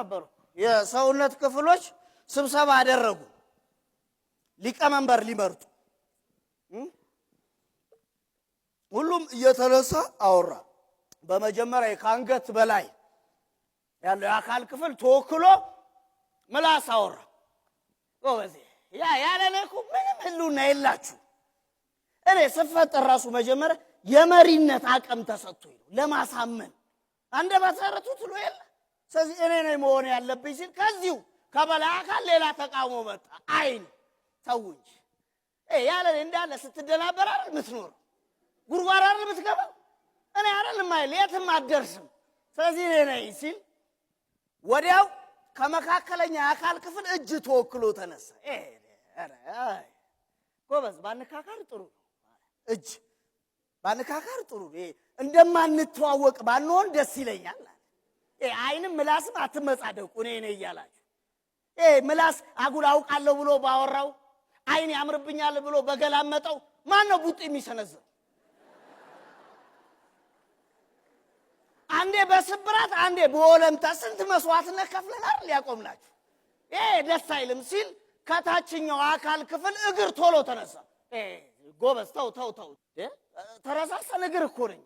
ነበር። የሰውነት ክፍሎች ስብሰባ አደረጉ፣ ሊቀመንበር ሊመርጡ። ሁሉም እየተነሳ አወራ። በመጀመሪያ ከአንገት በላይ ያለው የአካል ክፍል ተወክሎ ምላስ አወራ። ጎበዜ፣ ያለ እኔ እኮ ምንም ህልውና የላችሁ። እኔ ስፈጠር ራሱ መጀመሪያ የመሪነት አቅም ተሰጥቶኝ ነው ለማሳመን አንደበተ ርቱዕ ትሉ የለ። ስለዚህ እኔ ነኝ መሆን ያለብኝ ሲል ከዚሁ ከበላይ አካል ሌላ ተቃውሞ መጣ። አይን ተው እንጂ፣ ያለ እኔ እንዳለ ስትደናበር አይደል የምትኖረው? ጉድጓድ አይደል የምትገባው? እኔ አይደል የማይል የትም አትደርስም። ስለዚህ እኔ ነኝ ሲል ወዲያው ከመካከለኛ አካል ክፍል እጅ ተወክሎ ተነሳ። ጎበዝ፣ ባንካካር ጥሩ ነው። እጅ ባንካካር ጥሩ ነው። እንደማንተዋወቅ ባንሆን ደስ ይለኛል። አይንም ምላስም አትመጻደቁ እኔ ነኝ እያላችሁ። ምላስ አጉል አውቃለሁ ብሎ ባወራው፣ አይን ያምርብኛል ብሎ በገላመጠው ማን ነው ቡጥ የሚሰነዝረው? አንዴ በስብራት አንዴ በወለምታ ስንት መስዋዕትነት ከፍለናል ያቆምናችሁ። ይሄ ደስ አይልም ሲል ከታችኛው አካል ክፍል እግር ቶሎ ተነሳ። ጎበዝ፣ ተው ተው ተው፣ ተረሳሰን እግር እኮ ነኝ።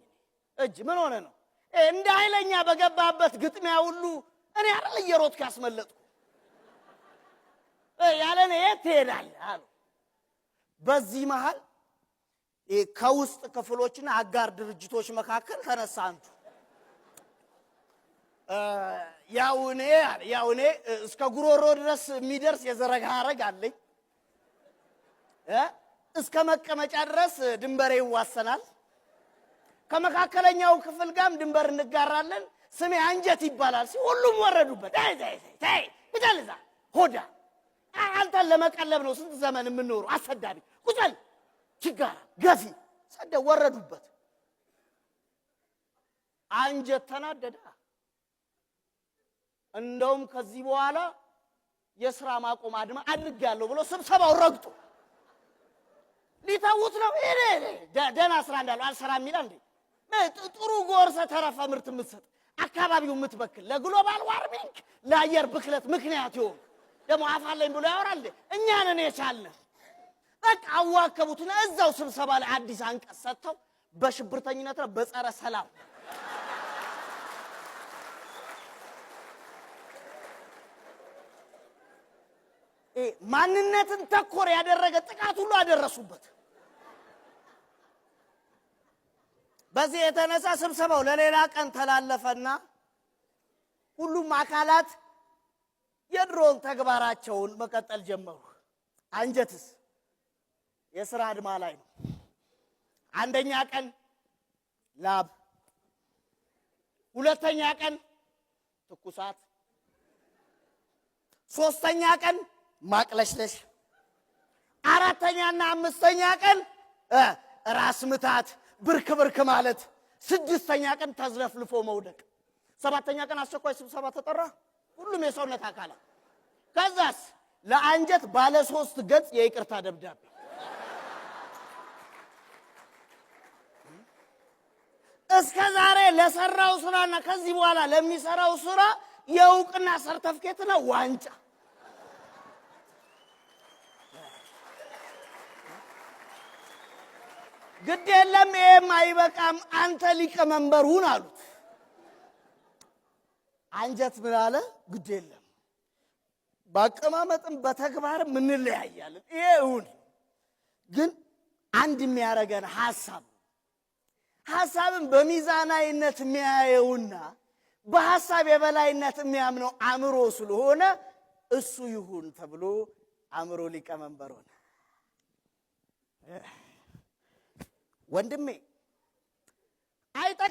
እጅ ምን ሆነ ነው? እንደ ኃይለኛ በገባበት ግጥሚያ ሁሉ እኔ አይደል እየሮጥኩ ያስመለጥኩ? ያለ እኔ የት ትሄዳለህ አሉ። በዚህ መሃል ከውስጥ ክፍሎችና አጋር ድርጅቶች መካከል ተነሳ አንዱ። ያው እኔ እስከ ጉሮሮ ድረስ የሚደርስ የዘረጋ ሐረግ አለኝ። እስከ መቀመጫ ድረስ ድንበሬ ይዋሰናል። ከመካከለኛው ክፍል ጋርም ድንበር እንጋራለን። ስሜ አንጀት ይባላል ሲል ሁሉም ወረዱበት። ተይ ተይ ተይ፣ ቁጭ እዛ ሆዳ፣ አንተን ለመቀለብ ነው ስንት ዘመን የምንኖሩ፣ አሰዳቢ፣ ቁጭ በል፣ ችጋራ ገፊ ሰደ ወረዱበት። አንጀት ተናደደ። እንደውም ከዚህ በኋላ የስራ ማቆም አድማ አድርጌያለሁ ብሎ ስብሰባው ረግጦ ሊተዉት ነው። ይሄ ደህና ስራ እንዳለው አልሰራም ይላል እንዴ? ጥሩ ጎርሰ ተረፈ ምርት የምትሰጥ፣ አካባቢው የምትበክል፣ ለ global warming ለአየር ብክለት ምክንያት ይሆን ደግሞ አፋለኝ ብሎ ያወራል እንዴ? እኛ ነን የቻልነህ። በቃ አዋከቡትና እዛው ስብሰባ ላይ አዲስ አንቀጽ ሰጥተው በሽብርተኝነት ነው በጸረ ሰላም ማንነትን ተኮር ያደረገ ጥቃት ሁሉ አደረሱበት። በዚህ የተነሳ ስብሰባው ለሌላ ቀን ተላለፈና ሁሉም አካላት የድሮውን ተግባራቸውን መቀጠል ጀመሩ። አንጀትስ የስራ አድማ ላይ ነው። አንደኛ ቀን ላብ፣ ሁለተኛ ቀን ትኩሳት፣ ሶስተኛ ቀን ማቅለሽለሽ፣ አራተኛና አምስተኛ ቀን ራስ ምታት፣ ብርክ ብርክ ማለት፣ ስድስተኛ ቀን ተዝለፍልፎ መውደቅ፣ ሰባተኛ ቀን አስቸኳይ ስብሰባ ተጠራ። ሁሉም የሰውነት አካላት ከዛስ ለአንጀት ባለ 3 ገጽ የይቅርታ ደብዳቤ። እስከ ዛሬ ለሰራው ስራና ከዚህ በኋላ ለሚሰራው ስራ የእውቅና ሰርተፍኬትና ዋንጫ። ግድ የለም ይሄም አይበቃም፣ አንተ ሊቀመንበር ሁን አሉት። አንጀት ምን አለ? ግድ የለም በአቀማመጥም በተግባርም እንለያያለን፣ ይሄ እውን ግን አንድ የሚያረገን ሐሳብ፣ ሐሳብን በሚዛናዊነት የሚያየውና በሐሳብ የበላይነት የሚያምነው አእምሮ ስለሆነ እሱ ይሁን ተብሎ አእምሮ ሊቀመንበር ሆነ። ወንድሜ አይጠቅም።